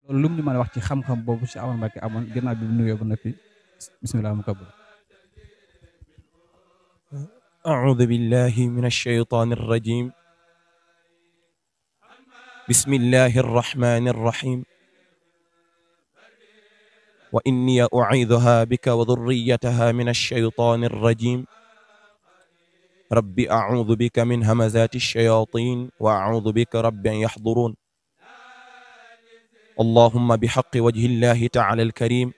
loolu lu mu ñu mën a wax ci xam-xam boobu Cheikh Ahmadou Mbacké amoon ginnaaw bi mu nuyoo ba noppi bisimilah mu kabbal. أعوذ بالله من الشيطان الرجيم بسم الله الرحمن الرحيم وإني أعيذها بك وذريتها من الشيطان الرجيم رب أعوذ بك من همزات الشياطين وأعوذ بك رب أن يحضرون اللهم بحق وجه الله تعالى الكريم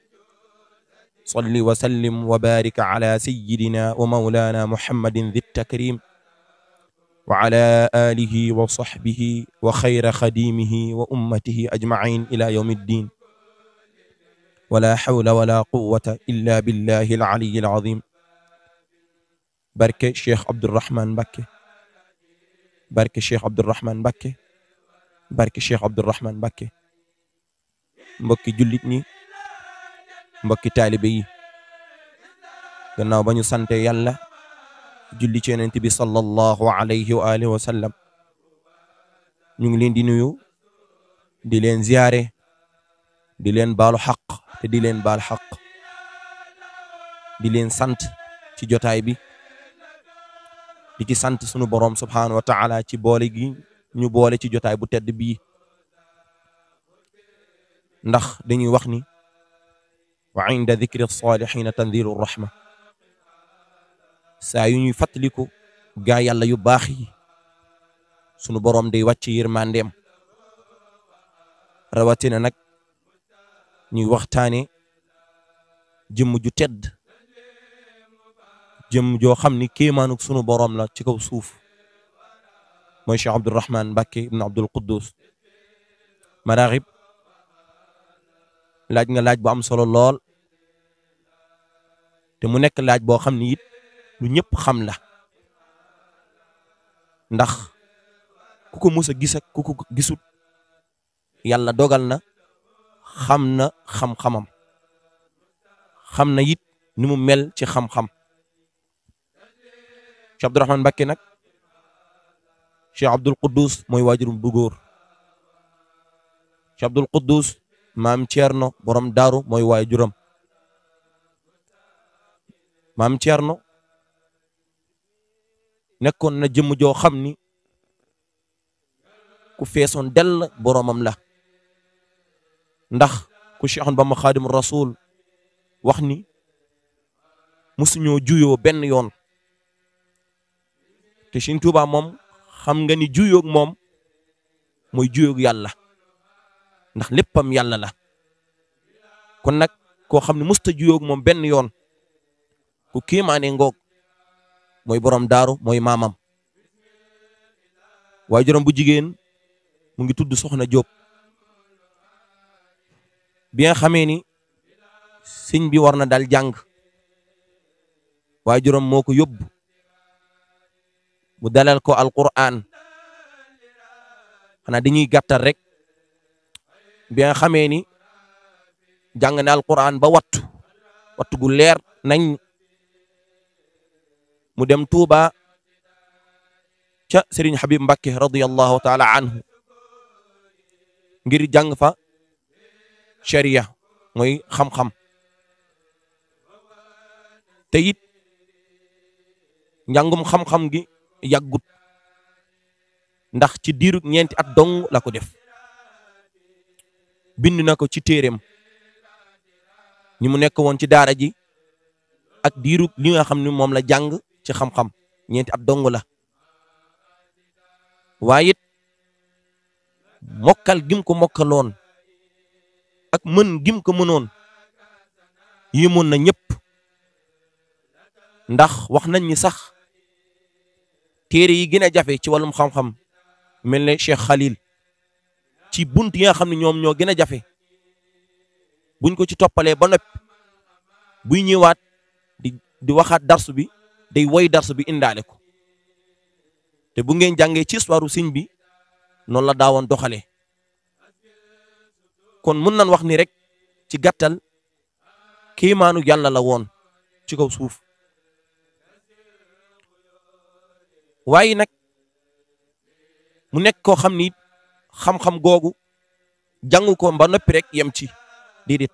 صل وسلم وبارك على سيدنا ومولانا محمد ذي التكريم وعلى آله وصحبه وخير خديمه وأمته أجمعين إلى يوم الدين ولا حول ولا قوة إلا بالله العلي العظيم بركة شيخ عبد الرحمن مبكي بركة شيخ عبد الرحمن مبكي بركة شيخ عبد الرحمن مبكي mbokki jullit ñi mbokki taalibe yi gannaaw ba ñu sante yàlla julli ci yonent bi sallallahu alayhi wa alihi wa sallam ñu ngi leen di nuyu di leen ziyaare di leen baalu xaq te di leen baal xaq di leen sant ci jotaay bi di ci sant sunu boroom subhaanahu wa taala ci boole gi ñu boole ci jotaay bu tedd bii ndax dañuy wax ni wa inda dhikri salihin tanzilu rahma saa yu ñuy fàttaliku gaa yàlla yu baax yi sunu boroom day wàcc yërmandeem rawatina nag ñuy waxtaane jëmm ju tedd jëmm joo xam ni kéemaanuk sunu boroom la ci kaw suuf mooy Cheikh Abdourahmane Mbacké ibn Abdul Quddus Maraghib laaj nga laaj bu am solo lool te mu nekk laaj boo xam ni it lu ñëpp xam la ndax ku ko mës a gis ak ku ko gisut yàlla dogal na xam na xam-xamam xam na it ni mu mel ci xam-xam Cheikh Abdourahmane Mbacké nag Cheikh Abdul Quddus mooy waajurum bu góor Cheikh Abdul Quddus maam Thierno borom daaru mooy waajuram maam Thierno nekkoon na jëmm joo xam ni ku feesoon dell boromam la ndax ku Cheikh Bamba Xaadimu Rasuul wax ni musuñoo juyoo benn yoon te Sëriñ Tuubaa moom xam nga ni juyoog moom mooy juyoog yàlla ndax léppam yàlla la kon nag koo xam ne musta juyoog moom benn yoon ku kéemaane ngoog mooy borom daaru mooy maamam waajuram bu jigéen mu ngi tudd Soxna Jóob bi nga xamee ni sëñ bi war na dal jàng waajuram moo ko yóbbu mu dalal ko alquran xanaa dañuy gàttal rek bi nga xamee ni jàng na alquran ba wattu gu leer nañ mu dem Tuuba ca Serigne Habib Mbacké radiyallahu taala anhu ngir jàng fa sharia mooy xam-xam te it njàngum xam-xam gi yàggut ndax ci diiru ñeenti at dong la ko def bind na ko ci téereem ni mu nekk woon ci daara ji ak diiru li nga xam ne moom la jàng ci xam-xam ñeenti at dong la waaye it mokkal gim ko mokkaloon ak mën gim ko mënoon yéemoon na ñëpp ndax wax nañ ni sax téere yi gën a jafe ci wàllum xam-xam mel ne Cheikh Khalil ci bunt yi nga xam ne ñoom ñoo gën a jafe buñ ko ci toppalee ba noppi buy ñëwaat di waxaat darsu bi day woy darsu bi indaale ko te bu ngeen jàngee ci histoire sëñ bi noonu la daawoon doxalee kon mun nañ wax ni rek ci gàttal kéemaanu yàlla la woon ci kaw suuf waaye nag mu nekk koo xam ni xam-xam googu jàng ko ba noppi rek yem ci déedéet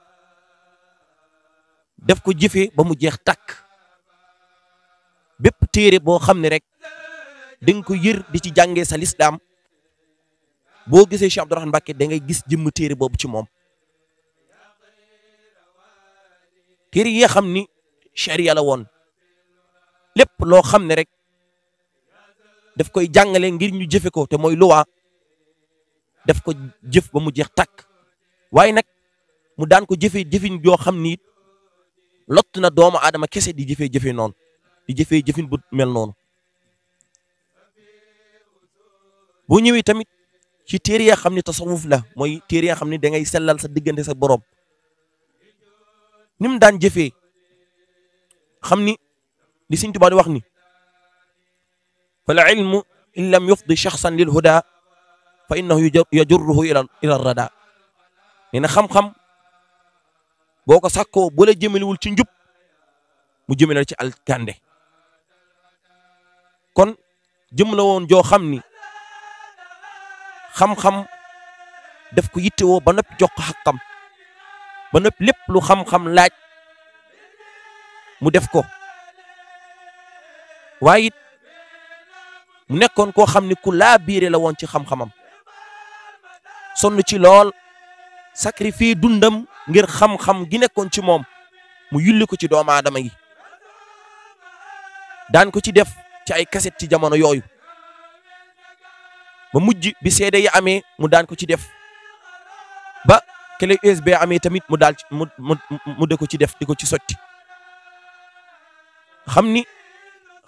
def ko jëfee ba mu jeex tàkk bépp téere boo xam ne rek da nga ko yër di ci jàngee sa lislaam boo gisee Cheikh Abdourahmane Mbacké da ngay gis jëmm téere boobu ci moom téere yi nga xam ni charia la woon lépp loo xam ne rek daf koy jàngale ngir ñu jëfe ko te mooy luwaa daf ko jëf ba mu jeex tàkk waaye nag mu daan ko jëfee jëfin joo xam ni lott na doomu aadama kese di jëfee noonu di jëfee jëfin bu mel noonu boo ñëwee tamit ci téere yaa xam ne tasawuf la mooy téere yaa xam ne da ngay sellal sa diggante sa borom ni mu daan jëfee xam ni li Sëñ Tuubaa di wax ni fal ilmu in lam yufdi shaxsan lil huda fa innahu yajurruhu ila rada nee na xam-xam boo ko sàkkoo bu la jëmaliwul ci njub mu jëmale ci alkande kon jëm la woon joo xam ni xam-xam daf ko yittewoo ba noppi jox ko xaqam ba noppi lépp lu xam-xam laaj mu def ko waaye it mu nekkoon koo xam ni ku laa biire la woon ci xam-xamam sonn ci lool sacrifice dundam ngir xam-xam gi nekkoon ci moom mu yulli ko ci doomu aadama yi daan ko ci def ci ay kaset ci jamono yooyu ba mujj bi seede yi amee mu daan ko ci def ba clé USB amee tamit mu daal mu de ko ci def di ko ci sotti xam ni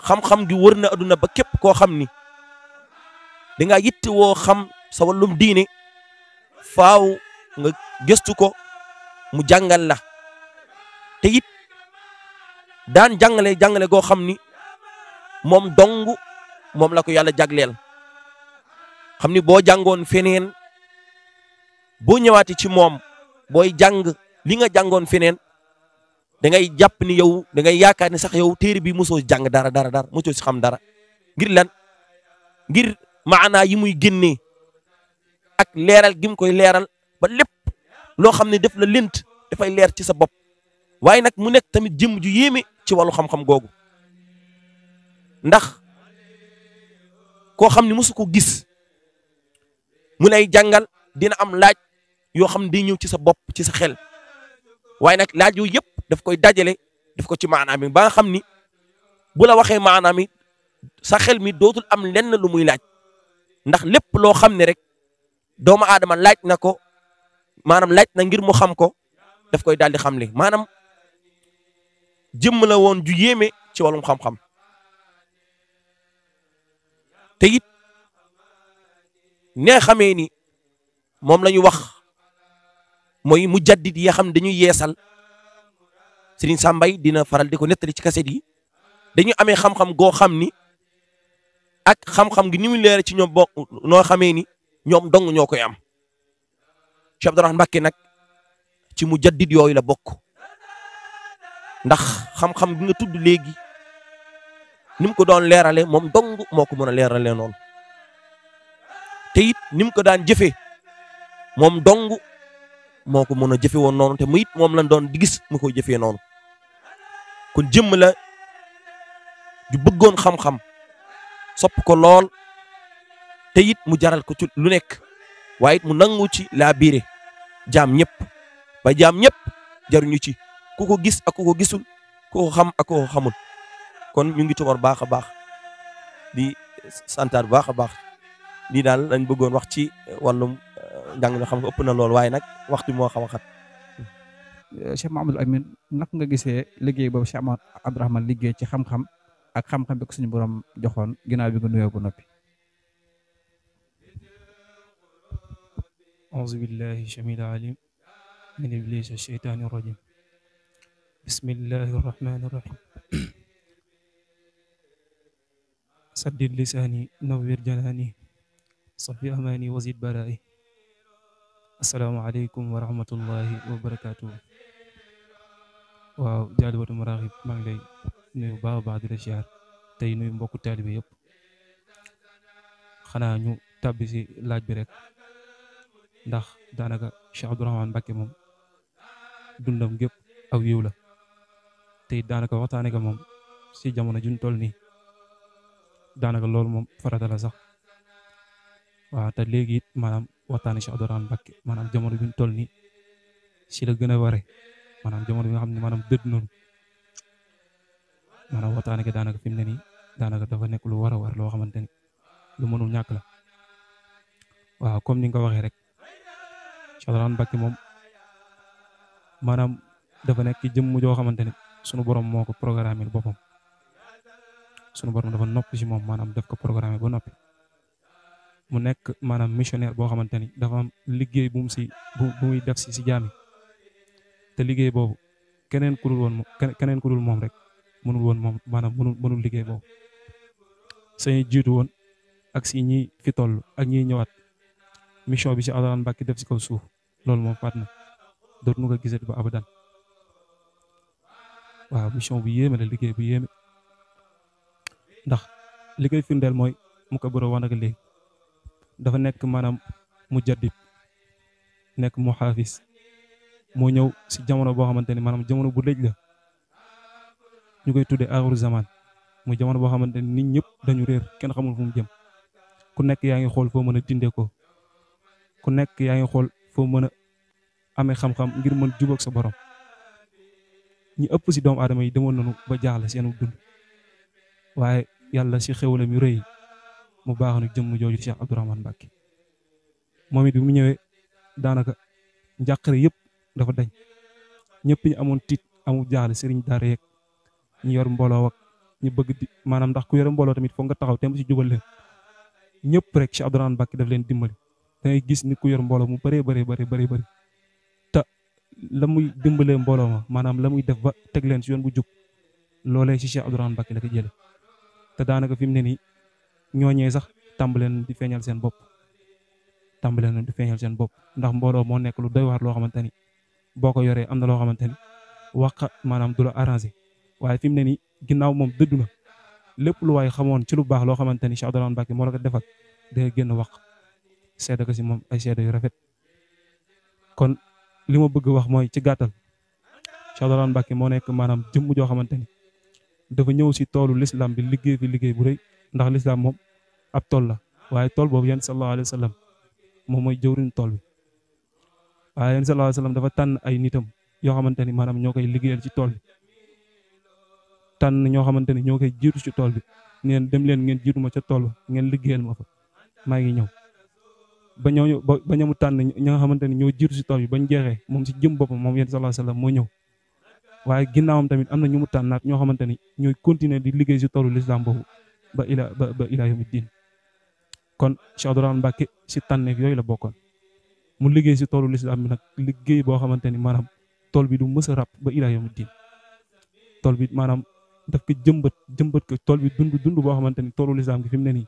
xam-xam gi wër na adduna ba képp koo xam ni da ngaa yitte woo xam sa wàllum diine faaw nga gëstu ko mu jàngal la te it daan jàngale goo xam ni moom dong moom la ko yàlla jagleel xam ni boo jàngoon feneen boo ñëwaati ci moom booy jàng li nga jàngoon feneen da ngay jàpp ni yow da ngay yaakaar ni sax yow téere bi mosoo jàng dara mosoo si xam dara ngir lan ngir maanaa yi muy génnee ak leeral gi mu koy leeral ba lépp loo xam ne def la lënt dafay leer ci sa bopp waaye nag mu nekk tamit jëm ju yéeme ci wàllu xam-xam googu ndax koo xam ne mosu ko gis mu lay jàngal dina am laaj yoo xam ne day ñëw ci sa bopp ci sa xel waaye nag laaj yooyu yëpp daf koy dajale def ko ci maanaam mi ba nga xam ni bu la waxee maanaam mi sa xel mi dootul am lenn lu muy laaj ndax lépp loo xam ne rek doomu aadama laaj na ko maanaam laaj na ngir mu xam ko daf koy daal di xamle maanaam jëmm la woon ju yéeme ci wàllum xam-xam te it nee xamee ni moom la ñu wax mooy mujaddid yi xam ne dañuy yeesal Serigne Sambay dina faral di ko nettali ci kaset yi dañu amee xam-xam goo xam ni ak xam-xam gi ni mu leer ci ñoom bokk noo xamee ni ñoom dong ñoo koy am Cheikh Abdourahmane Mbacké nag ci mujaddid yooyu la bokk ndax xam-xam gi nga tudd léegi ni mu ko doon leerale moom dong moo ko mën a leerale noonu te it ni mu ko daan jëfee moom dong moo ko mën a jëfe woon noonu te mu it moom lañ doon di gis mu koy jëfee noonu kon jëmm la ju bëggoon xam-xam sopp ko lool te it mu jaral ko ci lu nekk waaye it mu nangu ci laa biire jaam ñëpp ba jaam ñëpp jaruñu ci ku ko gis ak ku ko gisul ku ko xam ak ku ko xamul kon ñu ngi tubar baax a baax di santaat baax a baax lii daal lañ bëggoon wax ci wàllum njàng mi xam nga ëpp na lool waaye nag waxtu moo xam a xat Cheikh Mouhamadoul Amine naka nga gisee liggéey boobu Cheikh Abdourahmane liggéey ci xam-xam ak xam-xam bi ko suñu borom joxoon ginnaaw bi nga nuyoo ba noppi. auzu billahi samiil alim min iblis ash-shaytaani rajim bismillahi rahmaani rahim saddid lisaani nawwir janaani safi amaani wazid baraay asalaamaaleykum wa rahmatullahi wa barakaatu. waaw jaalibatu maraaxib maa ngi lay nuyu baax a baax di la siyaar tey nuyu mbokku taalibe yëpp xanaa ñu tàbbi si laaj bi rek ndax daanaka Cheikh Abdourahmane Mbacké moom dundam gépp aw yiw la te it daanaka waxtaane ko moom si jamono juñ toll nii daanaka loolu moom farata la sax waaw te léegi it maanaam waxtaane Cheikh Abdourahmane Mbacké maanaam jamono juñ toll nii si la gën a ware maanaam jamono bi nga xam ne maanaam dëdd noonu maanaam waxtaane ko daanaka fi mu ne nii daanaka dafa nekk lu war a war loo xamante ni lu mënul ñàkk la waaw comme ni nga ko waxee rek Cheikh Abdourahmane Mbacké moom maanaam dafa nekk jëmm joo xamante ni sunu borom moo ko programmé boppam sunu borom dafa noppi si moom maanaam daf ko programmé ba noppi mu nekk maanaam missionnaire boo xamante ni dafa am liggéey bu muy def si jaami te liggéey boobu keneen ku dul moom rek mënul woon moom maanaam mënul liggéey boobu sañuy jiitu woon ak si ñi fi toll ak ñiy ñëwaat mission bi si Abdourahmane Mbacké def si kaw suuf loolu moom faat na dootu nu ko gisati ba abadan waaw mission bu yéeme la liggéey bu yéeme ndax li koy firndeel mooy mu ko bëroo wax naka léegi dafa nekk maanaam mu jaddit nekk mu xaafis moo ñëw si jamono boo xamante ni maanaam jamono bu lëj la ñu koy tuddee aaxiru zaman muy jamono boo xamante ni nit ñëpp dañu réer kenn xamul fu mu jëm ku nekk yaa ngi xool foo mën a dindee ko ku nekk yaa ngi xool foo mën a amee xam-xam ngir mën jubóog sa borom ñi ëpp si doomu aadama yi demoon nañu ba jaaxle seenu dund waaye yàlla si xéwalam yu rëy mu baax na jëmm jooju Cheikh Abdourahmane Mbacké moom it bi mu ñëwee daanaka njàqare yëpp dafa dañ ñëpp ñu amoon tiit amul jaaxle sëriñ daara yeeg ñu yor mbooloo ak ñu bëgg di maanaam ndax ku yore mbooloo tamit foog nga taxaw tem si jubal leen ñëpp rek Cheikh Abdourahmane Mbacké daf leen dimbali da ngay gis nit ku yor mbooloo mu bëree te la muy dimbalee mbooloo ma maanaam la muy def ba teg leen si yoon bu jub loolee si Cheikh Abdourahmane Mbacké la ko jële te daanaka fi mu ne nii ñooñee sax tàmbaleen di feeñal seen bopp ndax mbooloo moo nekk lu doy waar loo xamante ni boo ko yoree am na loo xamante ni wax maanaam du la arrangé waaye fi mu ne nii ginnaaw moom dëddu na lépp lu waay xamoon ci lu baax loo xamante ni Cheikh Abdourahmane Mbacké moo la ko defal da nga génn wax seede ko si moom ay seede yu rafet kon li ma bëgg wax mooy ci gàttal Cheikh Abdourahmane Mbacké moo nekk maanaam jëmm joo xamante ni dafa ñëw si toolu l'islam bi liggéey fi liggéey bu rëy ndax l'islam moom ab tool la waaye tool boobu yéen sallallahu alayhi wa sallam moom mooy jëwriñ tool bi waaye yéen sallallahu alayhi wa sallam dafa tànn ay nitam yoo xamante ni maanaam ñoo koy liggéeyal ci tool bi tànn ñoo xamante ni ñoo koy jiitu ci tool bi ngeen dem leen ngeen jiitu ma ca tool ba ngeen liggéeyal ma fa maa ngi ñëw ba ñamu tànn ñi nga xamante ni ñoo jiitu si tool bi bañ jeexee moom si jëm boppam moom yéen sallallahu alayhi wa sallam moo ñëw waaye ginnaawam tamit am na ñu mu tànnaat ñoo xamante ni ñooy continuer di liggéey si toolu l'islam boobu ba ila yawmi diin kon Cheikh Abdourahmane Mbacké si tànneef yooyu la bokkoon mu liggéey si toolu l'islam bi nag liggéey boo xamante ni maanaam tool bi du mës a ràpp ba ila yawmi diin tool bi maanaam daf ko jëmbat ko tool bi dund boo xamante ni toolu l'islam gi fi mu ne nii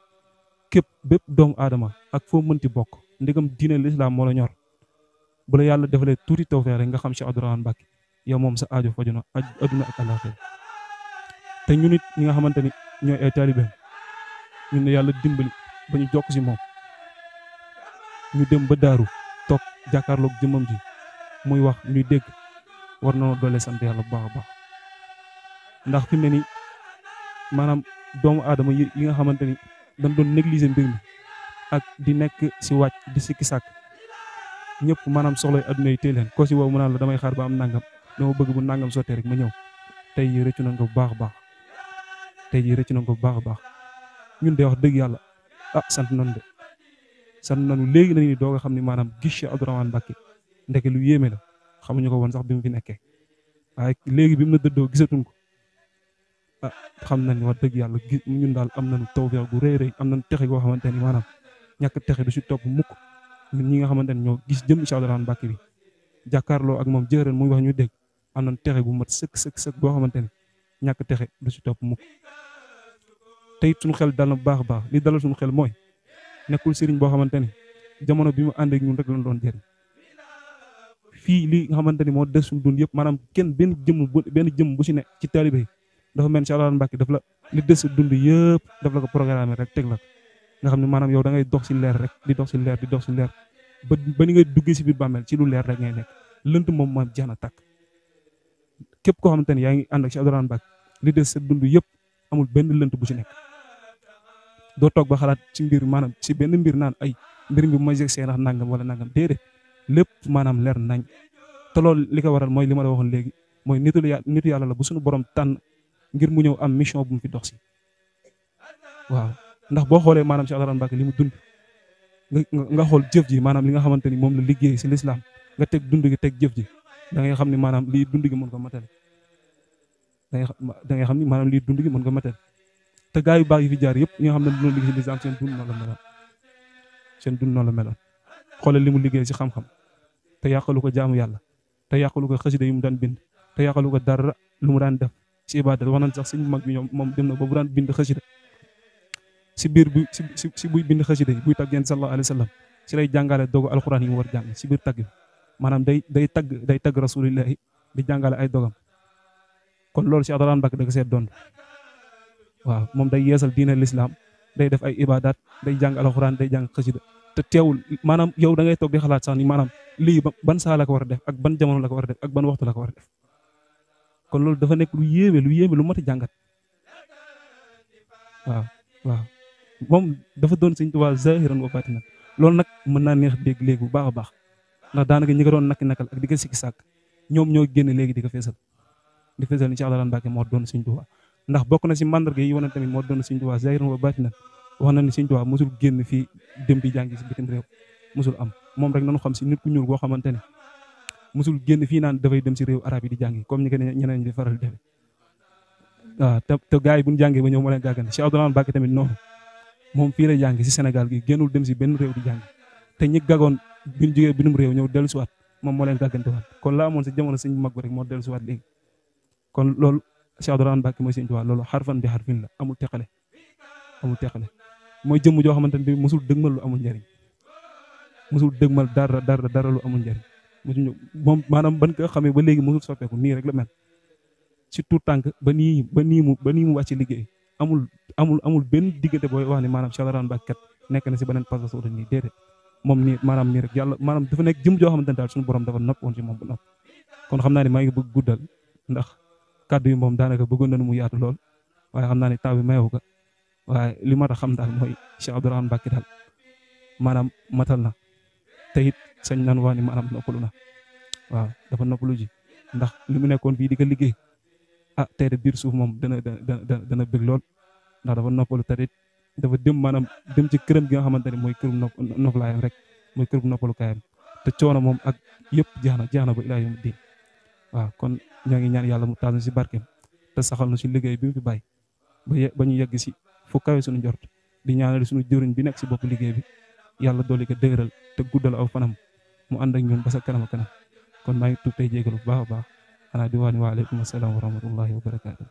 képp bépp doomu aadama ak foo mënti bokk ndigam diine l'islam moo la ñor bu la yàlla defalee tuuti tawfeex rek nga xam Cheikh Abdourahmane Mbacké yow moom sa aajo faju na adduna ak àllaaxira te ñun it ñi nga xamante ni ñooy ay taalibeem ñun ne yàlla dimbali ba ñu jokk si moom ñu dem ba daaru toog jàkkaarloog jëmmam ji muy wax ñuy dégg war nañoo doole sant yàlla bu baax a baax ndax fi mu ne nii maanaam doomu aadama yi nga xamante ni dañ doon négliger mbir mi ak di nekk si wàcc di sikki sàkk ñëpp maanaam soxlay adduna yi téye leen ko si wow mu naan la damay xaar ba am nangam dama bëgg bu nangam sottee rek ma ñëw tey jii rëccu nañ ko bu baax a baax ñun de wax dëgg yàlla sant nañu léegi nañu doog a xam ni maanaam gis Cheikh Abdourahmane Mbacké ndeke lu yéeme la xamuñu ko woon sax bi mu fi nekkee waaye léegi bi mu na dëddoo gisatuñ ko xam nañ wax dëgg yàlla ñun daal am nañu tawfeex gu rëy am nañu texe goo xamante ni maanaam ñàkk texe du si topp mukk ñun ñi nga xamante ni ñoo gis jëm Cheikh Abdourahmane Mbacké bi jàkkaarloo ak moom jërën muy wax ñu dégg am nañ texe bu mat sëkk boo xamante ni ñàkk texe du si topp mukk te it suñu xel dal na bu baax a baax li dalal suñu xel mooy nekkul sëriñ boo xamante ni jamono bi mu ànd ak ñun rek lañ doon jëriñ fii li nga xamante ni moo des suñu dund yëpp maanaam kenn benn jëmm bu si ne ci taalibe yi dafa mel ni Cheikh Abdourahmane Mbacké daf la li des sa dund yëpp daf la ko programme rek teg la nga xam ne maanaam yow da ngay dox si leer rek di dox si leer ba ni ngay duggee si biir bàmmeel ci lu leer rek ngay nekk lënt moom ma jeex na tàkk. képp koo xamante ne yaa ngi ànd ak Cheikh Abdourahmane Mbacké li des sa dund yëpp amul benn lënt bu ci nekk doo toog ba xalaat ci mbir maanaam ci benn mbir naan ay mbir mi bu ma jeg see ndax nangam wala nangam déedéet lépp maanaam leer nañ te loolu li ko waral mooy li ma la waxoon léegi mooy nitu yàlla la bu suñu borom tànn ngir mu ñëw am mission bu mu fi dox si waaw ndax boo xoolee maanaam Cheikh Abdourahmane Mbacké li mu dund nga xool jëf ji maanaam li nga xamante ni moom la liggéey si lislaam nga teg dund gi teg jëf ji da ngay xam ni maanaam lii dund gi mën ko matale da ngay xam ni maanaam lii dund gi mën ko matale te gaa yu baax yi fi jaar yëpp ñi nga xam ne dañoo liggéey si lislaam seen dund noonu la meloon xoolal li mu liggéey si xam-xam te yàqalu ko jaamu yàlla te yàqalu ko xasida yi mu daan bind te yàqalu ko dara lu mu daan def si ibadat wax nañ sax suñu mag bi ñoom moom dem na ba bu daan bind xasida si biir bu si buy bind xasida yi buy tagg yonent sallallahu alayhi wa sallam si lay jàngale dogu alxuraan yi mu war jàng si biir tagg bi maanaam day tagg rasulillahi di jàngale ay dogam kon loolu si Abdourahmane Mbacké da ko seet doon waaw moom day yeesal diine l'islam day def ay ibadat day jàng alxuraan day jàng xasida te teewul maanaam yow da ngay toog di xalaat sax ni maanaam lii ban saa la ko war a def ak ban jamono la ko war a def ak ban waxtu la ko war a def kon loolu dafa nekk lu yéeme lu mat a jàngat waaw moom dafa doon Sëñ Tuubaa zahiran wa batinan loolu nag mën naa neex dégg léegi bu baax a baax ndax daanaka ñi ko doon nakal ak di ko sikki sàkk ñoom ñoo génne léegi di ko feesal ni Cheikh Abdourahmane Mbacké moo doon Sëñ Tuubaa ndax bokk na si mandarga yi wane tamit moo doon Sëñ Tuubaa zahiran wa batinan wax na ni Sëñ Tuubaa mosul génn fii dem di jàngi si bitim réew mosul am moom rek nañu xam si nit ku ñuul boo xamante ne mosul génn fii naan dafay dem si réew arab yi di jàngi comme ni ko ñeneen ñi di faral di defe waaw te gars yi bu ñu jàngee ba ñëw moo leen gàggante Cheikh Abdourahmane Mbacké tamit noonu moom fii lay jàngi si Sénégal gi génnul dem si benn réew di jàngi te ñi gàggoon bi ñu jógee binum réew ñëw dellu siwaat moom moo leen gàggante waat kon laa amoon si jamono sëñ mag bi rek moo dellu siwaat léegi kon loolu Cheikh Abdourahmane Mbacké mooy Sëñ Tuubaa loolu xarfan bi xarfin la amul teqale mooy jëmm joo xamante ne bi mosul dëgmal lu amul njariñ mosul dëgmal dara lu amul njariñ moom maanaam ban ko xamee ba léegi mosul soppeeku nii rek la mel si tout tànk ba nii mu wàcc liggéey amul benn diggante booy wax ni maanaam Cheikh Abdourahmane Mbacké kat nekk na si beneen pas wala nii déedéet moom nii maanaam nii rek yàlla maanaam dafa nekk jëm joo xamante ne daal suñu borom dafa nopp woon si moom bu nopp kon xam naa ne maa ngi bëgg guddal ndax kàddu yi moom daanaka bëggoon nañu mu yaatu lool waaye xam naa ne temps bi mayewu ko waaye li ma tax xam daal mooy Cheikh Abdourahmane Mbacké daal maanaam matal na te it sañ naan wax ni maanaam noppalu na waaw dafa noppalu ji ndax li mu nekkoon fii di ko liggéey tey de biir suuf moom dana bëgg lool ndax dafa noppalu te it dafa dem maanaam dem ci këram gi nga xamante ne mooy kërum noflaayam rek mooy kërum noppalu kaayam te coono moom ak yëpp jeex na ba ilaa yawmi diin waaw kon ñoo ngi ñaan yàlla mu taal na si barkeem te saxal na si liggéey bi mu fi bàyyi ba ñu yegg si fu kawe suñu njort di ñaanal suñu jëriñ bi nekk si bopp liggéey bi yàlla dolli ko dëgëral te guddal aw fanam mu ànd ak ñun ba sa kanam a kanam kon maa ngi tuub tey jégalu bu baax a baax xanaa di wax ni waaleykum asalaam wa rahmatullahi wa barakaatu